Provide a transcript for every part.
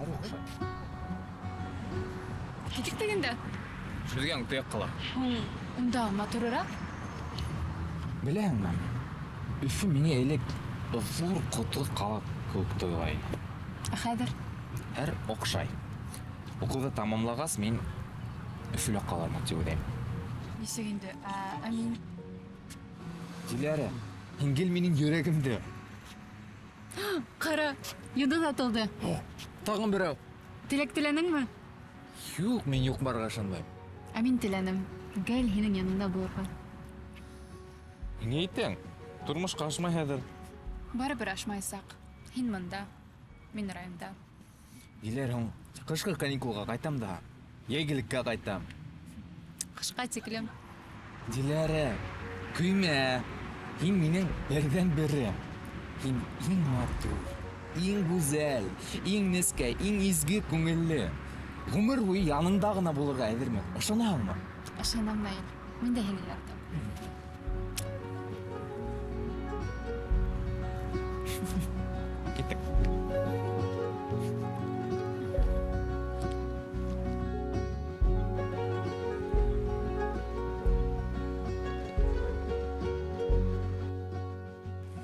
Һәр оҡшай. Китик тегендә. Беҙгә тояҡ ҡала. Һуң унда матурыраҡ. Беләһеңме, Өфө миңә элек ҙур ҡотло ҡала кеүек тойола ине. Ә хәҙер? Һәр оҡшай. Уҡыуҙы тамамлағас, мин Өфөлә ҡалырмын тип уйлайым. Нисек инде? Ә, ә мин? Диләрә, һин гел минең йөрәгемдә. Ҡара, йондоҙ атылды. Тағын берәү. Теләк теләнеңме? Юҡ, мин юҡ барға ышанмайым. Ә мин теләнем. Гел һинең яныңда булырға. Ни әйтәң? Тормошҡа ашмай хәҙер. Барыбер ашмайсаҡ. Һин мында, мин районда. Диләр, һуң ҡышҡы каникулға ҡайтам да, йәйгелеккә ҡайтам. Ҡышҡа тиклем. Диләрә, көймә. Һин минең берҙән-берем. Һин иң матур, иң гүзәл, иң нескә, иң изге күңелле. Ғүмер буйы яныңда ғына булырға әҙермен. Ышанаһыңмы? Ышанам, Наил. Мин дә һине яратам. Киттек.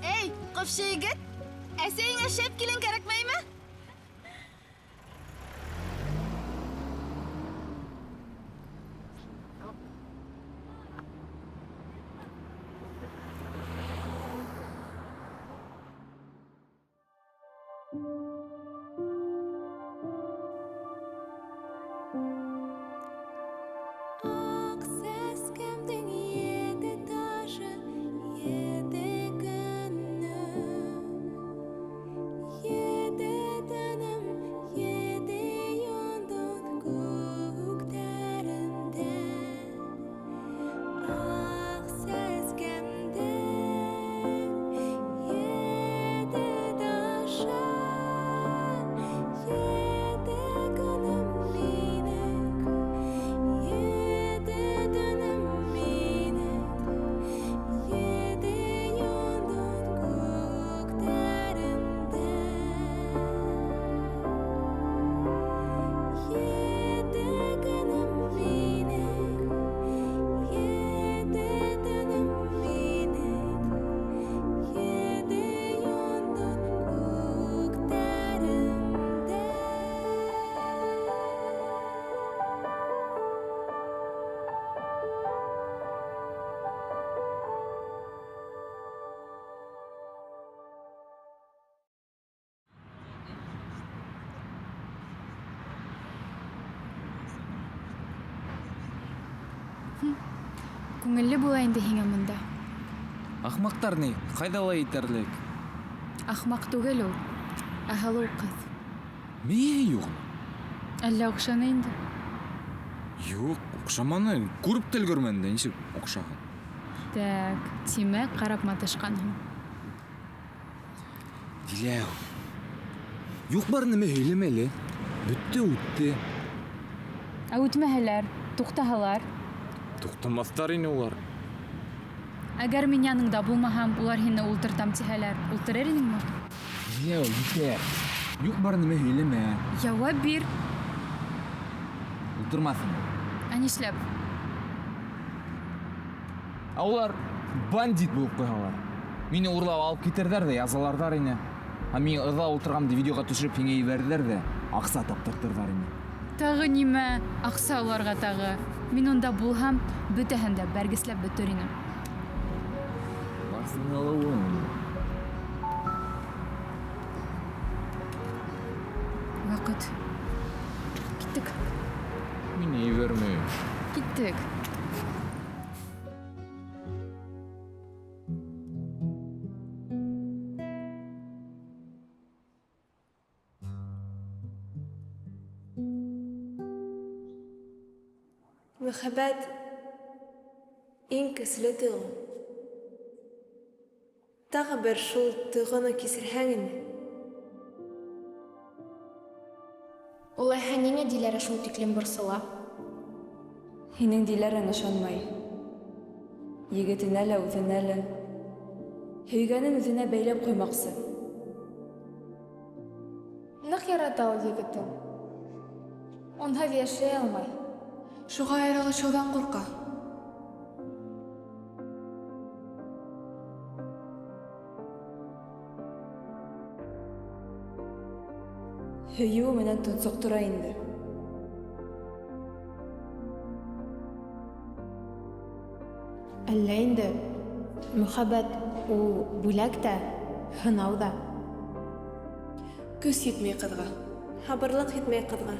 Эй, ҡупшы егет! Әсәйеңә шәп килен кәрәкмәйме? Аҡ сәскәмдең ете ташы, ете көнө. Ете төнөм, ете йондоҙ күктәрендә. Аҡ сәскәмдең ете ташы, ете көнөм минең, ете төнөм минең, ете йондоҙ күктәрендә. Ете көнөм минең, ете төнөм минең, ете йондоҙ күктәрендә. Күңелле була инде һиңә монда. Ахмаҡтар ни, ҡайҙа ла етерлек. Ахмаҡ түгел ул, ә һылыу ҡыҙ. Мейеһе юҡмы? Әллә оҡшаны инде? Юҡ, оҡшаманы. Күреп тә өлгөрмәнем дә, нисек оҡшаһын? Так, тимәк, ҡарап маташҡанһың. Диләү, юҡ бар нәмә һөйләмә әле. Бөттө, үтте. Ә үтмәһәләр, туҡтаһалар? Туҡтамаҫтар ине улар. Әгәр мин яныңда булмаһам, улар һине ултыртам тиһәләр, ултырыр инеңме? Диләү, етәр. Юҡ бар нәмә һөйләмә. Яуап бир. Ултырмаҫ инем. Ә нишләп? Ә улар бандит булып ҡуйһалар. Мине урлап алып китерҙәр ҙә язаларҙар ине. Ә мин ыҙа ултырғанды видеоға төшөрөп һиңә ебәрҙеләр ҙә аҡса таптыртырҙар ине. Тағы нимә? Аҡса уларға тағы. Мин унда булһам, бөтәһен дә бәргесләп бөтөр инем. Барсын алыуың. Ваҡыт. Киттек. Мине ебәрмәй. Киттек. Мөхәббәт иң көслө тойғо. Тағы бер шул тойғоно кисерһәң инде. Улайһа ниңә Диләрә шул тиклем борсола? Һинең Диләрең ышанмай. Егетенә лә, үҙенә лә. Һөйгәнен үҙенә бәйләп ҡуймаҡсы. Ныҡ ярата ул егетен. Унһыҙ йәшәй алмай. Шуға айырылышыуҙан ҡурҡа. Һөйөүе менән тонсоҡтора инде. Әллә инде мөхәббәт ул бүләк тә, һынау ҙа. Көс етмәй ҡыҙға. Һабырлыҡ етмәй ҡыҙға.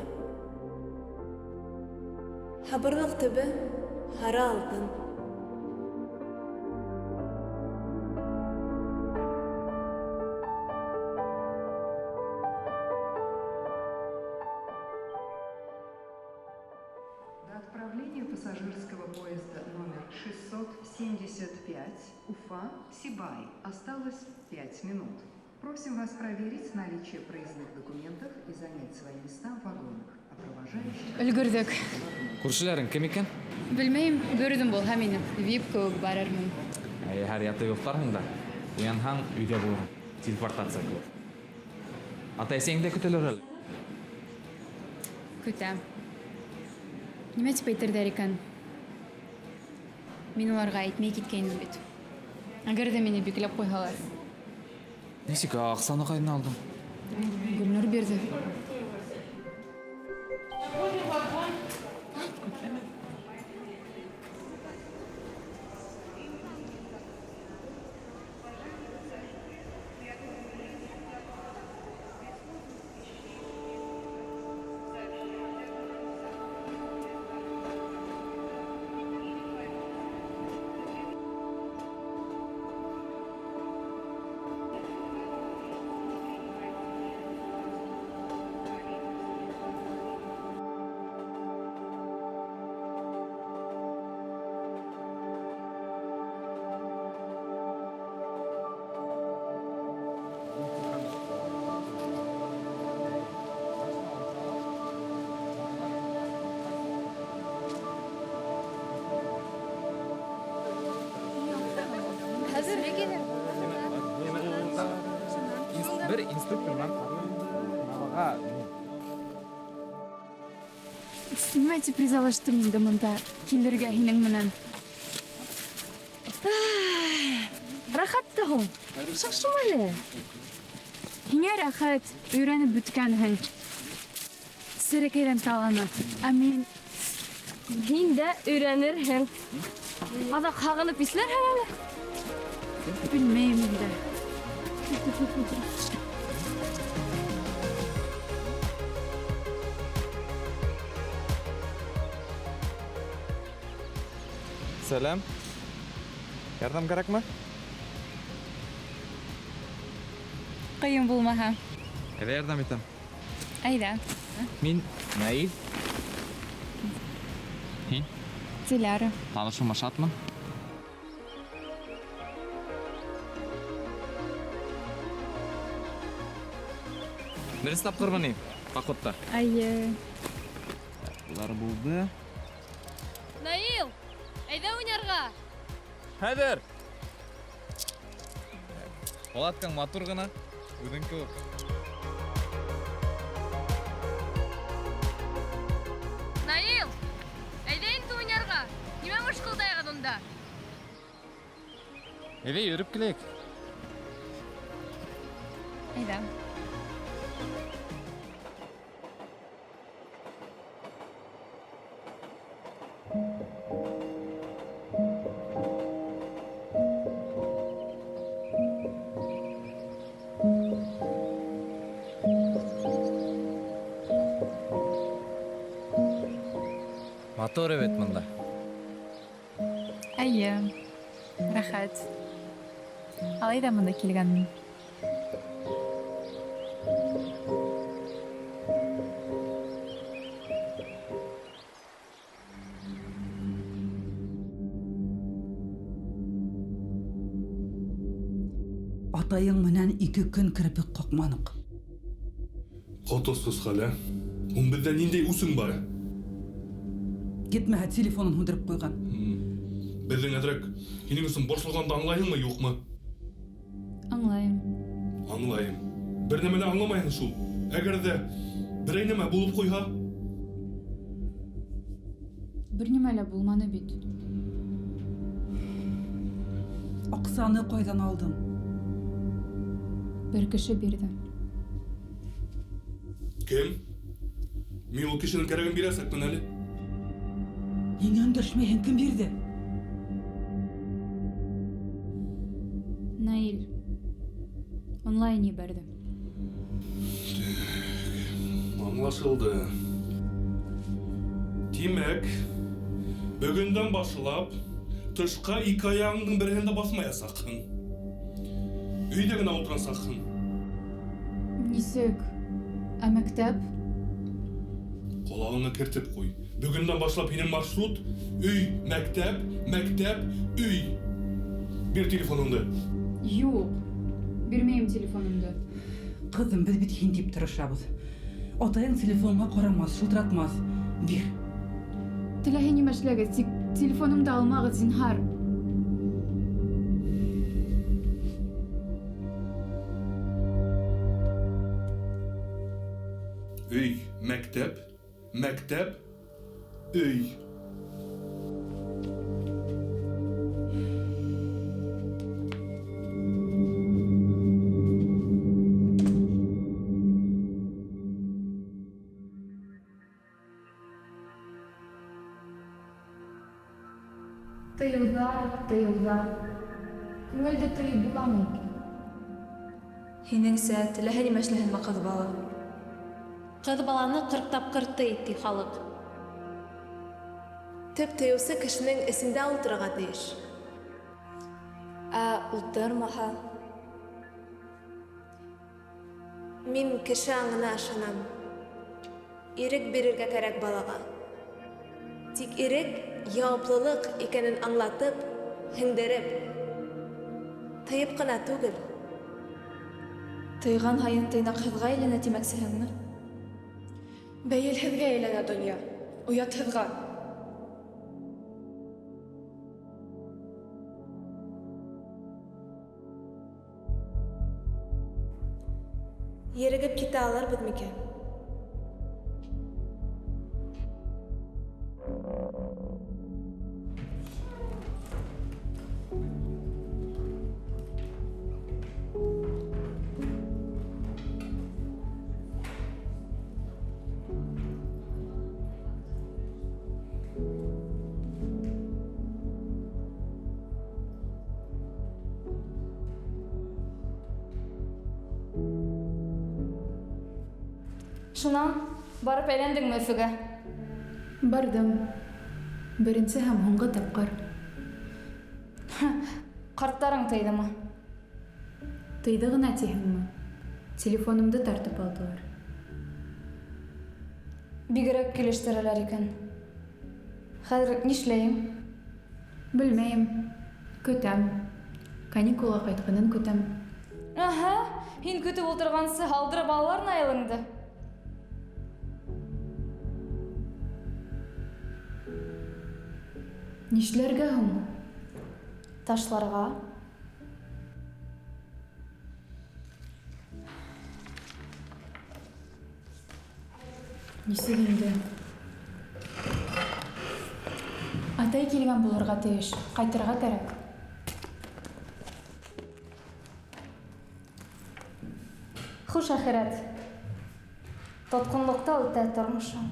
Һабырлыҡ төбө һары алтын. До отправления пассажирского поезда номер 675 Уфа, Сибай осталось 5 минут. Просим вас проверить наличие проездных документов и занять свои места в вагонах. А провожающих... Өлгерҙек. Күршеләрең кем икән? Белмәйем, бер үҙем булһа мине вип кеүек барырмын. Әйе, һәр ятып йоҡларһың да, уянһаң өйҙә булырһың. Телепортация кеүек. Атай-әсәйең дә көтәләр әле. Көтә. Нимә тип әйтерҙәр икән? Мин уларға әйтмәй киткәйнем бит. Әгәр ҙә мине бикләп ҡуйһалар. Нисек, аҡсаны ҡайҙан алдың? Гөлнур бирҙе. Бер инструктор менән Нимә тип ризалаштым инде бында килергә һинең менән? Рәхәт тә һуң. Шашма әле. Һиңә рәхәт, өйрәнеп бөткәнһең. Серәкәйҙән таланы. Ә мин Һин дә өйрәнерһең. Аҙаҡ һағынып иҫләрһең әле. белмәйем инде. Сәләм. Ярҙам кәрәкме? Ҡыйын булмаһа. Әйҙә ярҙам итәм. Әйҙә. Мин Наил. Һин? Диляра. Танышыуыма шатмын. Беренсе тапҡырмы ни? Походта. Әйе. Улар булды. Наил, әйҙә уйнарға. Хәҙер. Палаткаң матур ғына, үҙең кеүек. Наил, әйҙә инде уйнарға. Нимә мышҡылдайған унда? Әйҙә йөрөп киләйек. Әйҙә. Матур бит бында. Әйе. Рәхәт. Алай ҙа бында килгәнмен. Атайың менән 2 көн керпек ҡаҡманыҡ. Ҡотосһоҙ хәл, ә? Һуң беҙҙә ниндәй үсең бар? Етмәһә телефонын һүндереп ҡуйған. Беҙҙең әҙерәк һинең өсөн борсолғанды аңлайһыңмы, юҡмы? Аңлайым. Аңлайым. Бер нәмә лә аңламайһың шул. Әгәр ҙә берәй нәмә булып ҡуйһа? Бер нимә лә булманы бит. Аҡсаны ҡайҙан алдың? Бер кеше бирҙе. Кем? Мин ул кешенең кәрәген бирәсәкмен әле. Ниңә өндәшмәйһең, кем бирҙе? Наил. Онлайн ебәрҙе. Аңлашылды. Тимәк, бөгөндән башлап тышҡа ике аяғыңдың береһен дә баҫмаясаҡһың. Өйҙә генә ултырасаҡһың. Нисек? Ә мәктәп? Ҡолағыңа кертеп ҡуй. Бөгөндән башлап һинең маршрут өй, мәктәп, мәктәп, өй. Бир телефоныңды. Юҡ. Бирмәйем телефонымды. Ҡыҙым, беҙ бит һин тип тырышабыҙ. Атайың телефонға ҡарамаҫ, шылтыратмаҫ. Бир. Теләһә нимә эшләгеҙ, тик телефонымды алмағыҙ, зинһар. Өй, мәктәп, мәктәп, өй. Тыйыуҙар, тыйыуҙар. Күңелде тыйып буламы икән? Һинеңсә, теләһә нимә эшләһенме ҡыҙ бала? Ҡыҙ баланы 40 тапҡыр тый, ти халыҡ. Төп тыйыусы кешенең эсендә ултырырға тейеш. Ә ултырмаһа? Мин кеше аңына ышанам. Ирек бирергә кәрәк балаға. Тик ирек яуаплылыҡ икәнен аңлатып, һеңдереп, тыйып ҡына түгел. Тыйған һайын тыйнаҡһыҙға әйләнә тимәксеһеңме? Бәйелһеҙгә әйләнә донъя, оятһыҙға. Ерегеп китә алырбыҙ микән? Шунан барып әйләндеңме Өфөгә? Барҙым. Беренсе һәм һуңғы тапҡыр. Ҡарттарың тыйҙымы? Тыйҙы ғына тиһеңме? Телефонымды тартып алдылар. Бигерәк килештерәләр икән. Хәҙер нишләйем? Белмәйем. Көтәм. Каникулға ҡайтҡанын көтәм. Аһа, һин көтөп ултырғансы һалдырып алалар Наилыңды. Нишләргә һуң? Ташларға. Нисек инде? Атай килгән булырға тейеш. Ҡайтырға кәрәк. Хуш әхирәт. Тотҡонлоҡта үтә тормошоң.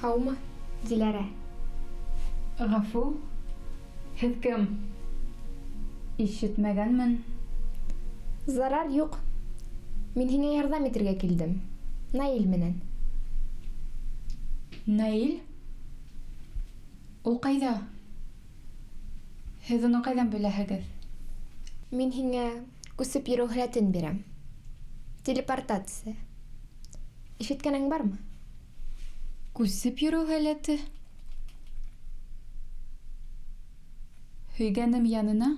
Һаумы, Диләрә. Ғәфү, һеҙ кем? Ишетмәгәнмен. Зарар юҡ. Мин һиңә ярҙам итергә килдем. Наил менән. Наил? Ул ҡайҙа? Һеҙ уны ҡайҙан беләһегеҙ? Мин һиңә күсеп йөрөү һәләтен бирәм. Телепортация. Ишеткәнең бармы? Күсеп йөрөү һәләте? Һөйгәнем янына?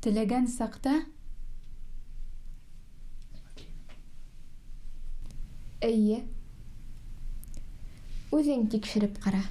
Теләгән саҡта? Эйе. Үҙең тикшереп ҡара.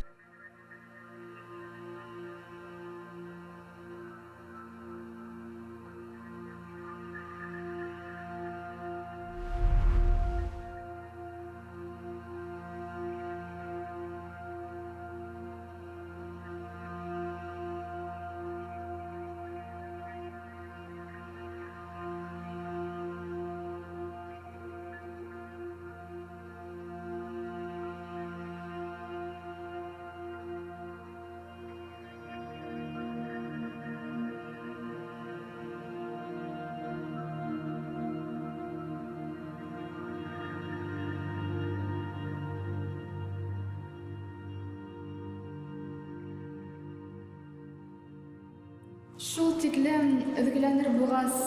Шул тиклем өҙгөләнер булғас,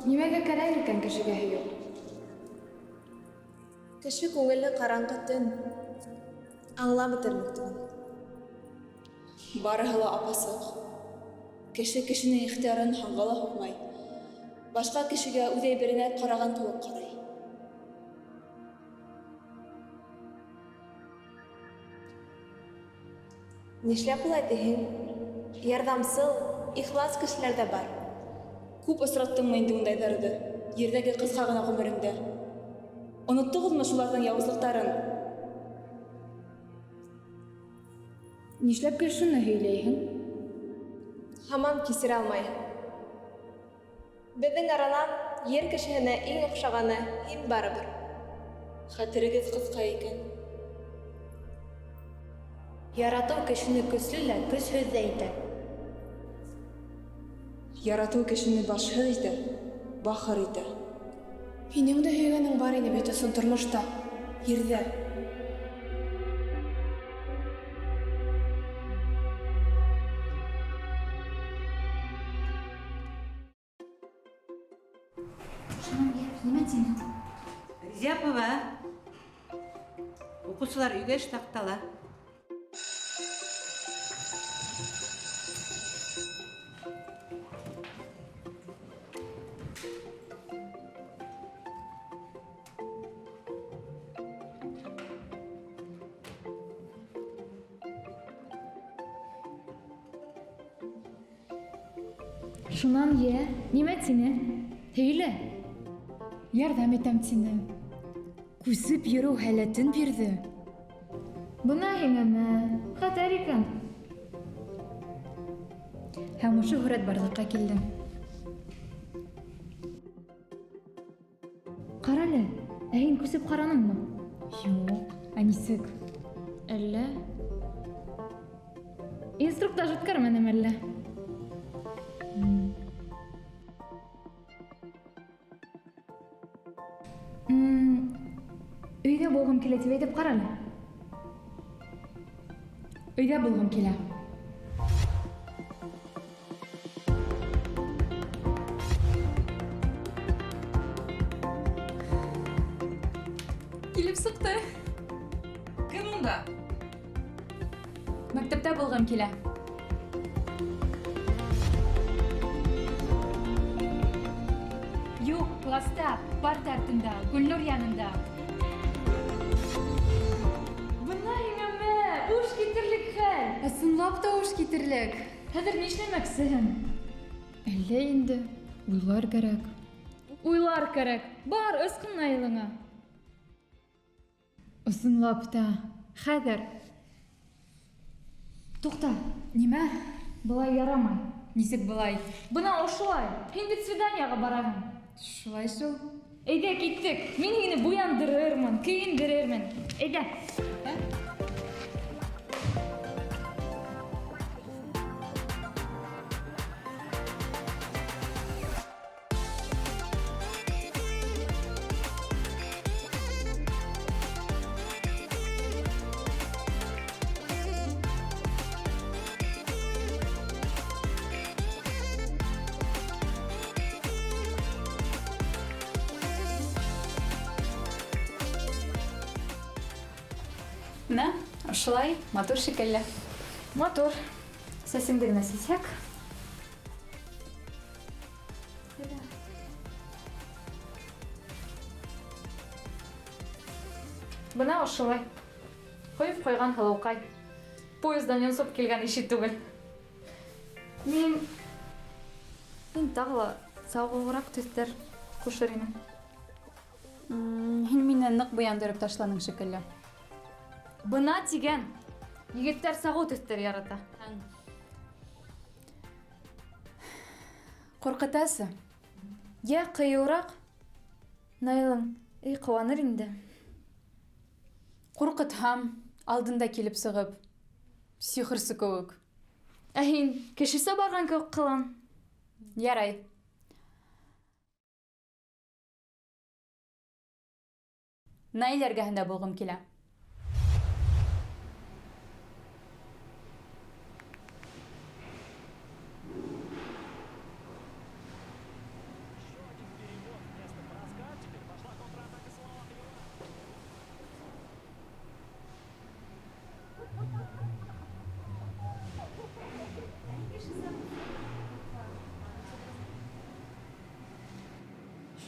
нимәгә кәрәк икән кешегә һөйөү? Кеше күңелле ҡараңғы төн. Аңлап бөтөрлөк түгел. Барыһы ла апасыҡ. Кеше кешенең ихтыярын һанға ла һуҡмай. Башҡа кешегә үҙ әйберенә ҡараған кеүек ҡарай. Нишләп улай тиһең? Ярҙамсыл, ихлас кешеләр ҙә бар. Күп осраттыңмы инде ундайҙарҙы, ерҙәге ҡыҫҡа ғына ғүмереңдә? Оноттоғоҙмо шуларҙың яуызлыҡтарын? Нишләп гел шуны һөйләйһең? Һаман кисерә алмайһың. Беҙҙең арала ер кешеһенә иң оҡшағаны һин барыбер. Хәтерегеҙ ҡыҫҡа икән. Яратыу кешене көслө лә, көсһөҙ ҙә итә. Яратыу кешене башһыҙ итә, бахыр итә. Һинең дә һөйгәнең бар ине бит ысын тормошта, ерҙә. Шунан, нимә тинең? Ризяпова, уҡыусылар өйгә эш таҡтала. Шунан йә, нимә тине? Һөйлә. Ярҙам итәм тине. Күсеп йөрөү һәләтен бирҙе. Бына һиңә мә, хәтәр икән. Һәм ошо һүрәт барлыҡҡа килде. Ҡара әле, ә һин күсеп ҡараныңмы? Юҡ, ә нисек? Әллә? Инструктаж үткәрмәнем әллә? Өйҙә булғым килә тип әйтеп ҡара әле. Өйҙә булғым килә. Килеп сыҡты. Кем унда? Мәктәптә булғым килә. Юҡ, класта, парта артында, Гөлнур янында. Бына һиңә мә, уш китерлек хәл. Ысынлап та уш китерлек. Хәҙер ни эшләмәксеһең? Әллә инде, уйлар кәрәк. Уйлар кәрәк. Бар, ысҡын Наилыңа. Ысынлап та. Хәҙер. Туҡта, нимә? Былай ярамай. Нисек былай? Бына ошолай. Һин бит свиданиеға бараһың. Шулай шул. Әйҙә, киттек. Мин һине буяндырырмын, кейендерермен. Әйҙә. Менә ошолай матур шикелле. Матур. Сәсеңде генә сисәк. Бына ошолай. Ҡойоп ҡуйған һылыуҡай. Поездан йонсоп килгән ише түгел. Мин тағы ла сауығыраҡ төҫтәр ҡушыр инем. Һин мине ныҡ буяндырып ташланың шикелле. Бына тигән. Егеттәр сағыу төҫтәр ярата. Ҡурҡытасы. Йә ҡыйыуыраҡ. Наилың, эй, ҡыуаныр инде. Ҡурҡытһам, алдында килеп сығып, сихырсы кеүек. Ә һин кешесә барған кеүек ҡылан. Ярай. Наил эргәһендә булғым килә.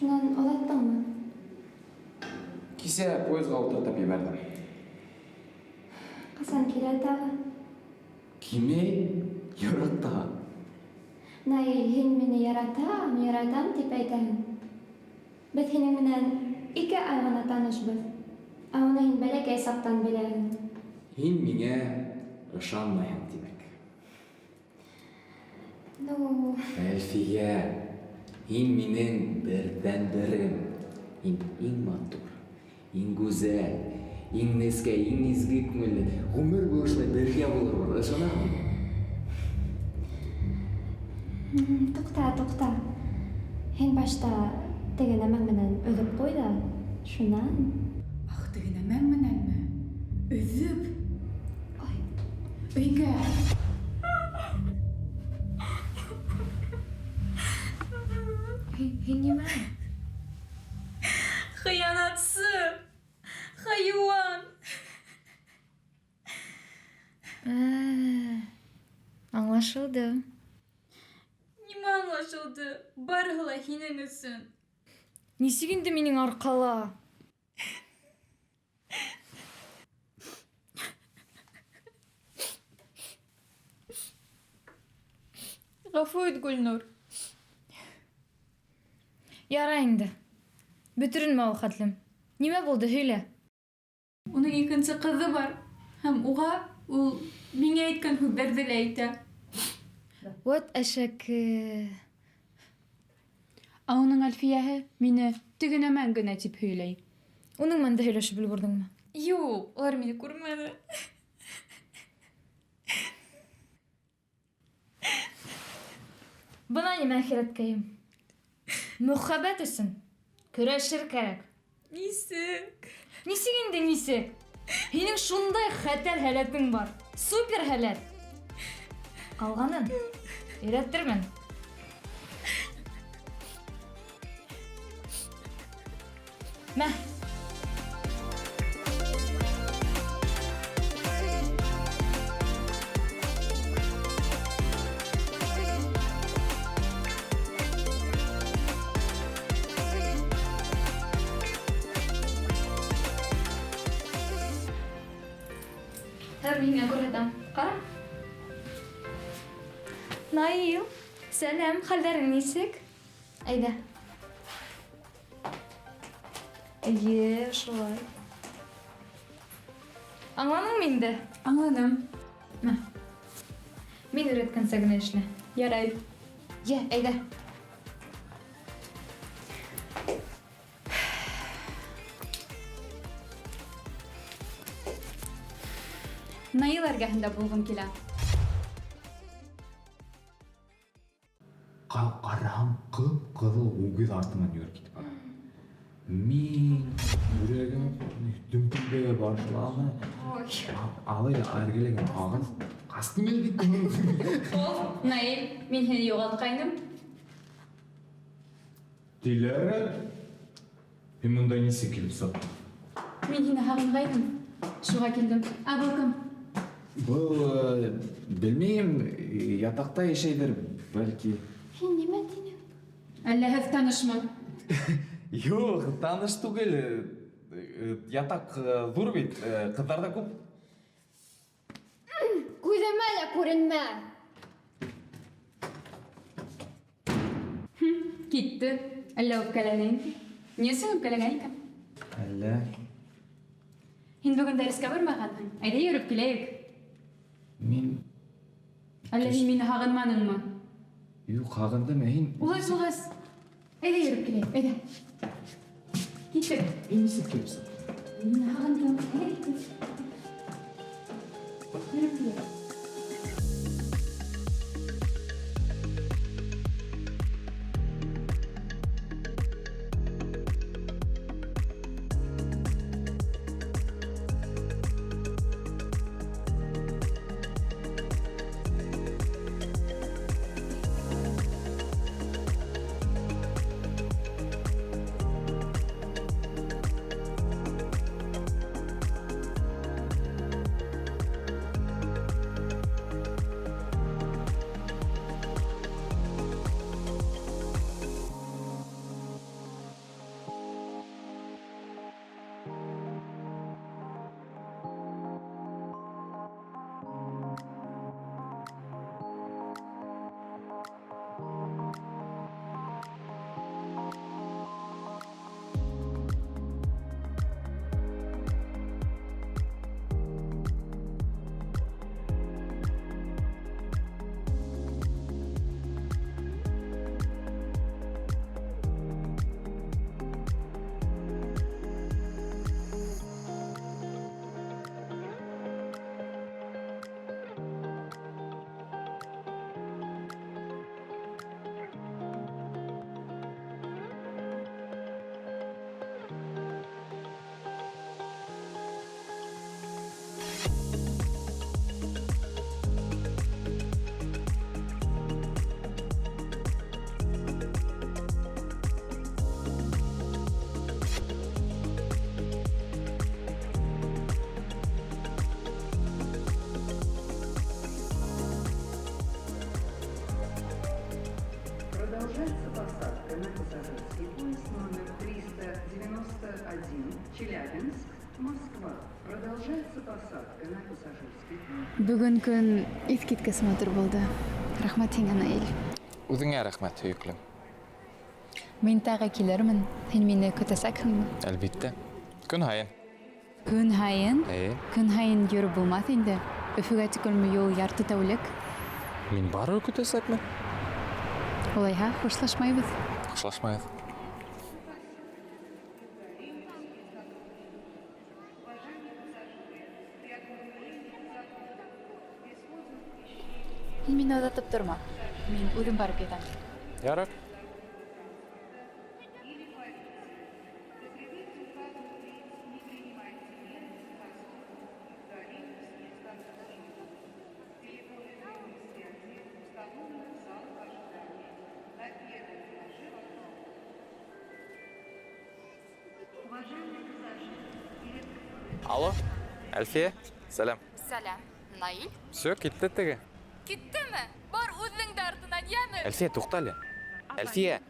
Шунан оҙаттыңмы? Кисә поездға ултыртып ебәрҙем. Ҡасан килә тағы? Килмәй, ярата. Наил, һин мине яратам, яратам тип әйтәһең. Беҙ һинең менән 2 ай ғына танышбыҙ. Ә уны һин бәләкәй саҡтан беләһең. Һин миңә ышанмайһың, тимәк. Ну... Әлфиә, һин минең берҙән-берем. Һин иң матур, иң гүзәл, иң нескә, иң изге күңелле. Ғүмер буйы шулай бергә булырбыҙ, ышанаһыңмы? Туҡта, туҡта. Һин башта теге нәмәң менән өҙөп ҡуй ҙа, шунан. Ах, теге нәмәң менәнме? Өҙөп? Ой. Өйгә. Һин нимә? Хыянатсы! Хайуан! Аңлашылды. Нимә аңлашылды? Барыһы ла һинең өсөн. Нисек инде минең арҡала? Ғәфү ит, Гөлнур. Ярай инде. Бөтөрөнмә ул хәтлем. Нимә булды, һөйлә. Уның икенсе ҡыҙы бар. Һәм уға ул миңә әйткән һүҙҙәрҙе лә әйтә. Вот әшәке. Ә уның Әлфиәһе мине теге нәмәң генә тип һөйләй. Уның менән дә һөйләшеп өлгөрҙөңмө? Юҡ, улар мине күрмәне. Бына нимә, әхирәткәйем. Мөхәббәт өсөн көрәшер кәрәк. Нисек? Нисек инде, нисек? Һинең шундай хәтәр һәләтең бар. Супер һәләт. Ҡалғанын өйрәтермен. Мә. Хәҙер мин һиңә күрһәтәм. Ҡара. Наил, сәләм, хәлдәрең нисек? Әйҙә. Эйе, шулай. Аңланыңмы инде? Аңланым. Мә. Мин өйрәткәнсә генә эшлә. Ярай. Йә, әйҙә. Наил эргәһендә булғым килә. Ҡараһам, ҡып-ҡыҙыл үгеҙ артынан йүгереп китеп бара. Мин йөрәгем дөмпөлдәй башланы. Алай эргәләгән ағас ҡастым әлбиттә. Наил, мин һине юғалтҡайным. Диләрә, һин бында нисек килеп сыҡтың? Мин һине һағынғайным. Шуға килдем. Ә был кем? Был, белмәйем, ятаҡта йәшәйҙер, бәлки. Һин нимә тинең? Әллә һеҙ танышмы? Юҡ, таныш түгел. Ятаҡ ҙур бит, ҡыҙҙар ҙа күп. Күҙемә лә күренмә! Китте. Әллә үпкәләне инде? Ни өсөн үпкәләгән икән? Әллә. Һин бөгөн дәрескә бармағанһың. Әйҙә йөрөп киләйек. Мин Әллә һин мине һағынманыңмы? Юҡ, һағындым, ә һин Улай булғас, әйҙә йөрөп киләйек, әйҙә. Киттек. Һин нисек килеп сыҡтың? Мин һағындым. Әйҙә киттек. Йөрөп киләйек. Продолжается посадка на пассажирский поезд номер 391 Челябинск, Москва. Продолжается посадка на пассажирский поезд. Бөгөн көн иҫ киткес матур булды. Рәхмәт һиңә, Наил. Үҙеңә рәхмәт, һөйөклөм. Мин тағы килермен. Һин мине көтәсәкһеңме? Әлбиттә. Көн һайын. Көн һайын? Эйе. Көн һайын йөрөп булмаҫ инде. Өфөгә тиклем юл ярты тәүлек. Мин барыбер көтәсәкмен. Улайһа, хушлашмайбыҙ. Хушлашмайбыҙ. Һин мине оҙатып торма. Мин үҙем барып етәм. Ярар. Алло, Әлфиә, сәләм. Сәләм. Наил? Все, китте теге. Киттеме? Бар үҙең дә артынан, йәме? Әлфиә, туҡта әле. Әлфиә.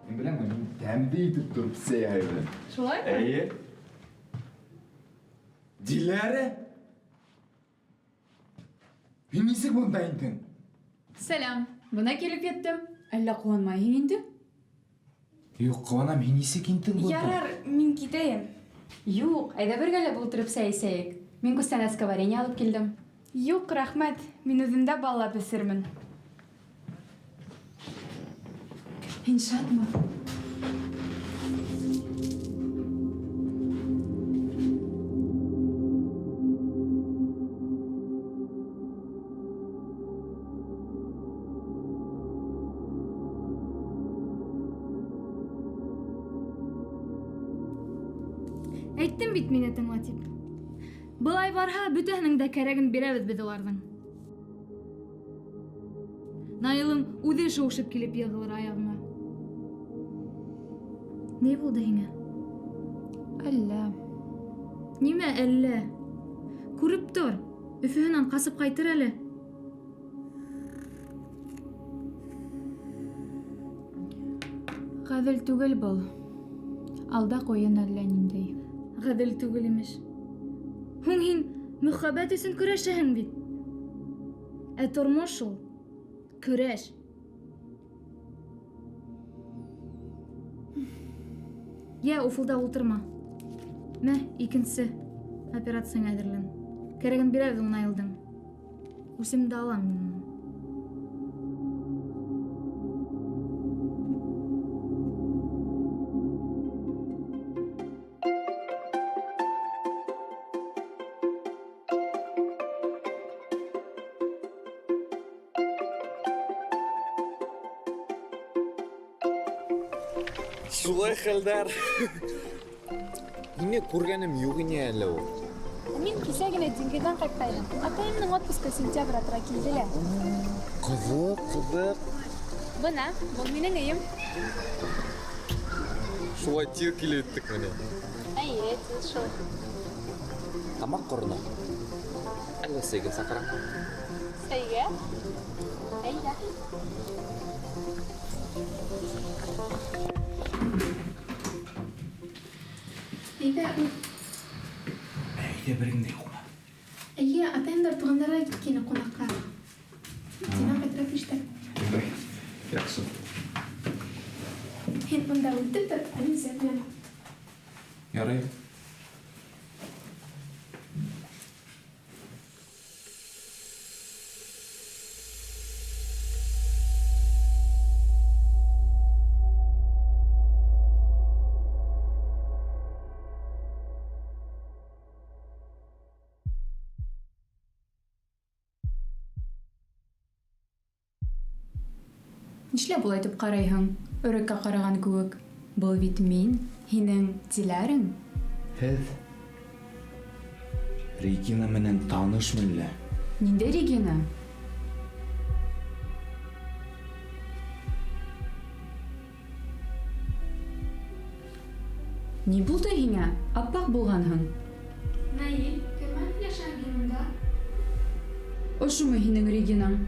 Мин беләм, мин тәмле итеп тороп сәй яһай беләм. Шулаймы? Эйе. Диләрә? Һин нисек бында индең? Сәлам. Бына килеп еттем. Әллә ҡыуанмайһың инде? Юҡ, ҡыуанам, һин нисек индең бында? Ярар, мин китәйем. Юҡ, әйҙә бергәләп ултырып сәй эсәйек. Мин күстәнәскә варенье алып килдем. Юҡ, рәхмәт. Мин үҙем дә баллап эсермен. Һин шатмы? Әйттем бит мине тыңла дип. Былай барһа, бөтәһенең дә кәрәген бирәбеҙ беҙ уларҙың. Наилың үҙе шыуышып килеп йығылыр аяғыңа. Ни булды һиңә? Әллә. Нимә әллә? Күреп тор, Өфөһөнән ҡасып ҡайтыр әле. Ғәҙел түгел был. Алда ҡуйын әллә ниндәй. Ғәҙел түгел имеш. Һуң һин мөхәббәт өсөн көрәшәһең бит. Ә тормош ул көрәш. Йә, уфылда ултырма. Мә, икенсе операцияңа әҙерлән. Кәрәген бирәбеҙ ул Наилдың. Үсемде алам мин унан. Шулай хәлдәр. Һине күргәнем юҡ ине әле ул. Мин кисә генә диңгеҙҙән ҡайтҡайным. Атайымдың отпускы сентябрь тура килде лә. Ҡыҙыҡ, ҡыҙыҡ. Бына, был минең өйөм. Шулай тиҙ килеп еттек менә. Эйе, тиҙ шул. Тамаҡ ҡороно. Әллә сәйгә саҡырам? Сәйгә? Әйҙә. Әйҙә, Әйҙә бер генә юҡмы? Эйе, атайымдар туғандарға киткәйне ҡунаҡҡа. Тимәк, ҡайтырға тейештәр. Яҡшы. Һин унда үтеп тор, ә мин сәй ҡоям. Ярай. Нишләп улай итеп ҡарайһың? Өрәккә ҡараған кеүек. Был бит мин, һинең Диләрең. Һеҙ Регина менән танышмы әллә? Ниндәй Регина? Ни булды һиңә? Аппаҡ булғанһың. Наил, кем менән һөйләшәһең һин унда? Ошомо һинең Регинаң?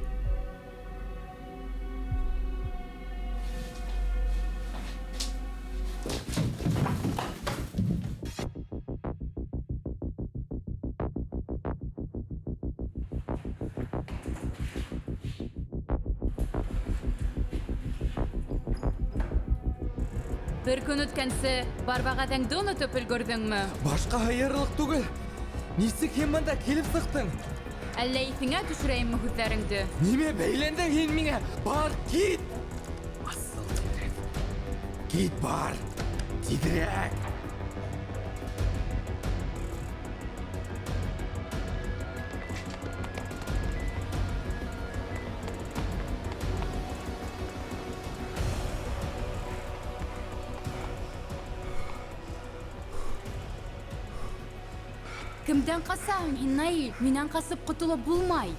Бер көн үткәнсе бар вәғәҙәңде онотоп өлгөрҙөңмө? Башҡа һыйырлыҡ түгел. Нисек һин бында килеп сыҡтың? Әллә иҫеңә төшөрәйемме һүҙҙәреңде? Нимә бәйләндең һин миңә? Бар, кит! Асыл тиҙерәк. Кит бар! Тиҙерәк! Кемдән ҡасаһың һин, Наил? Минән ҡасып ҡотолоп булмай.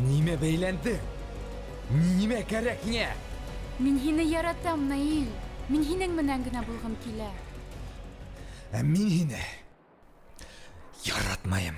Нимә бәйләнде? Нимә кәрәк һиңә? Мин һине яратам, Наил. Мин һинең менән генә булғым килә. Ә мин һине яратмайым.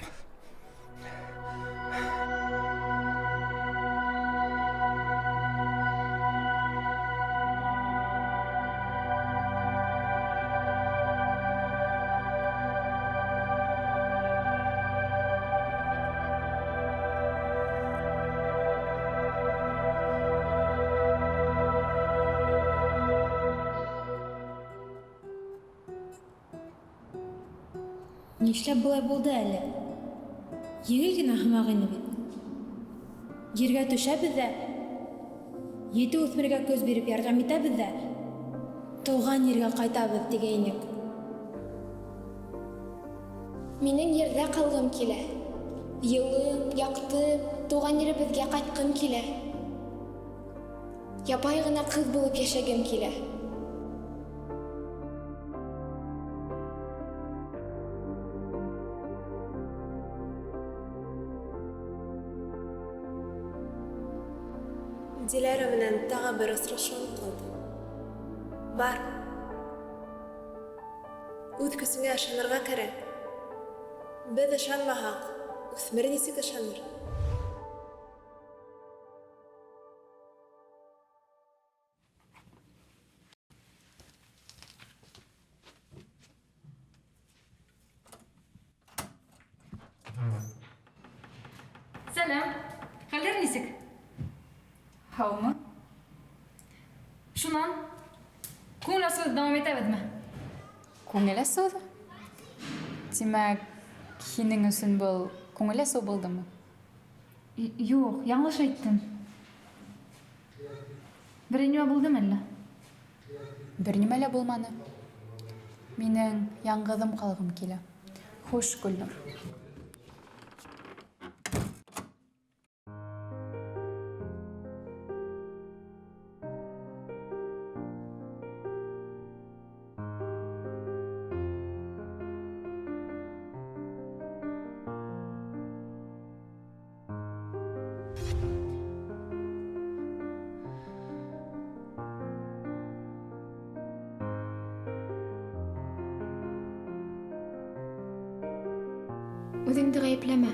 Нишләп болай булды әле? Еңел генә һымаҡ ине бит. Ергә төшәбеҙ ҙә, ете үҫмергә көс биреп ярҙам итәбеҙ ҙә, тыуған ергә ҡайтабыҙ тигәйнек. Минең ерҙә ҡалғым килә. Йылы, яҡты, тыуған еребеҙгә ҡайтҡым килә. Ябай ғына ҡыҙ булып йәшәгем килә. Диләрә менән тағы бер осрашыуым ҡалды. Бар. Үҙ көсөңә ышанырға кәрәк. Беҙ ышанмаһаҡ, үҫмер нисек ышаныр? Сәләм. Хәлдәр нисек? Һаумы? Шунан, күңел асыуҙы дауам итәбеҙме? Күңел асыуҙы? Тимәк, һинең өсөн был күңел асыу булдымы? Юҡ, яңылыш әйттем. Берәй нимә булдымы әллә? Бер нимә лә булманы. Минең яңғыҙым ҡалғым килә. Хуш, Гөлнур. Үҙеңде ғәйепләмә.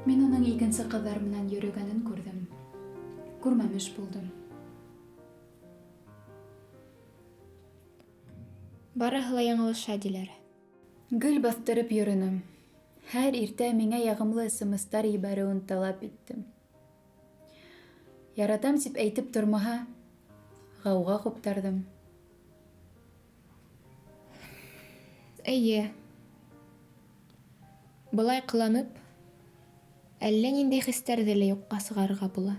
Мин уның икенсе ҡыҙҙар менән йөрөгәнен күрҙем. Күрмәмеш булдым. Барыһы ла яңылыша, Диләрә. Гел баҫтырып йөрөнөм. Һәр иртә миңә яғымлы СМС-тар ебәреүен талап иттем. Яратам тип әйтеп тормаһа, ғауға ҡуптарҙым. Эйе. Былай ҡыланып, әллә ниндәй хистәрҙе лә юҡҡа сығарырға була.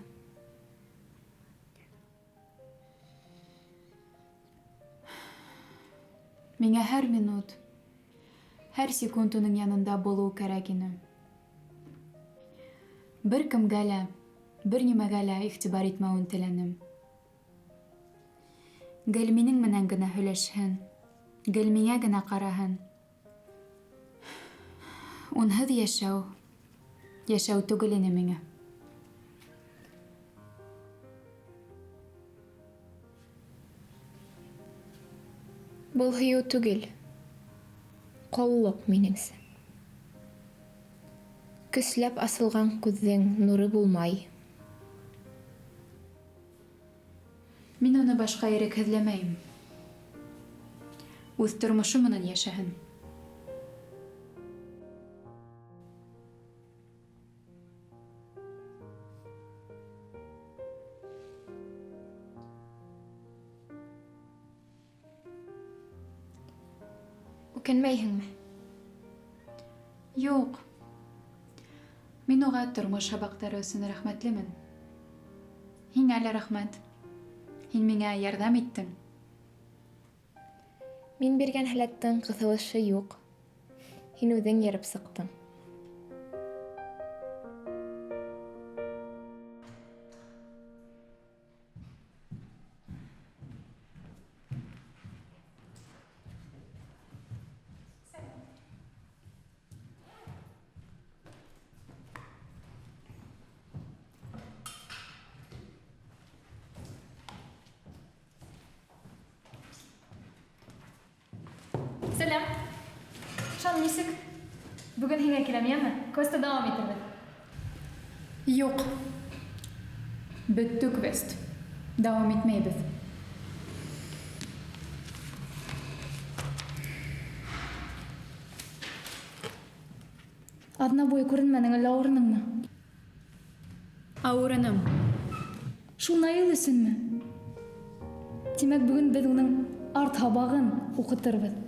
Миңә һәр минут, һәр секунд уның янында булыу кәрәк ине. Бер кемгә лә, бер нимәгә лә иғтибар итмәүен теләнем. Гел минең менән генә һөйләшһен, гел миңә генә ҡараһын. Унһыҙ йәшәү, йәшәү түгел ине миңә. Был һөйөү түгел, ҡоллоҡ минеңсә. Көсләп асылған күҙҙең нуры булмай. Мин уны башҡа ирекһеҙләмәйем. Үҙ тормошо менән йәшәһен. Үкенмәйһеңме? Юҡ. Мин уға тормош һабаҡтары өсөн рәхмәтлемен. Һиңә лә рәхмәт. Һин миңә ярҙам иттең. Мин биргән һәләттең ҡыҫылышы юҡ. Һин үҙең йырып сыҡтың. Сәләм. Шан нисек? Бөгөн һиңә киләм, йәме? Квестты дауам итербеҙ. Юҡ. Бөттө квест. Дауам итмәйбеҙ. Аҙна буйы күренмәнең, әллә ауырыныңмы? Ауырыным. Шул Наил өсөнмө? Тимәк, бөгөн беҙ уның арт һабағын уҡытырбыҙ.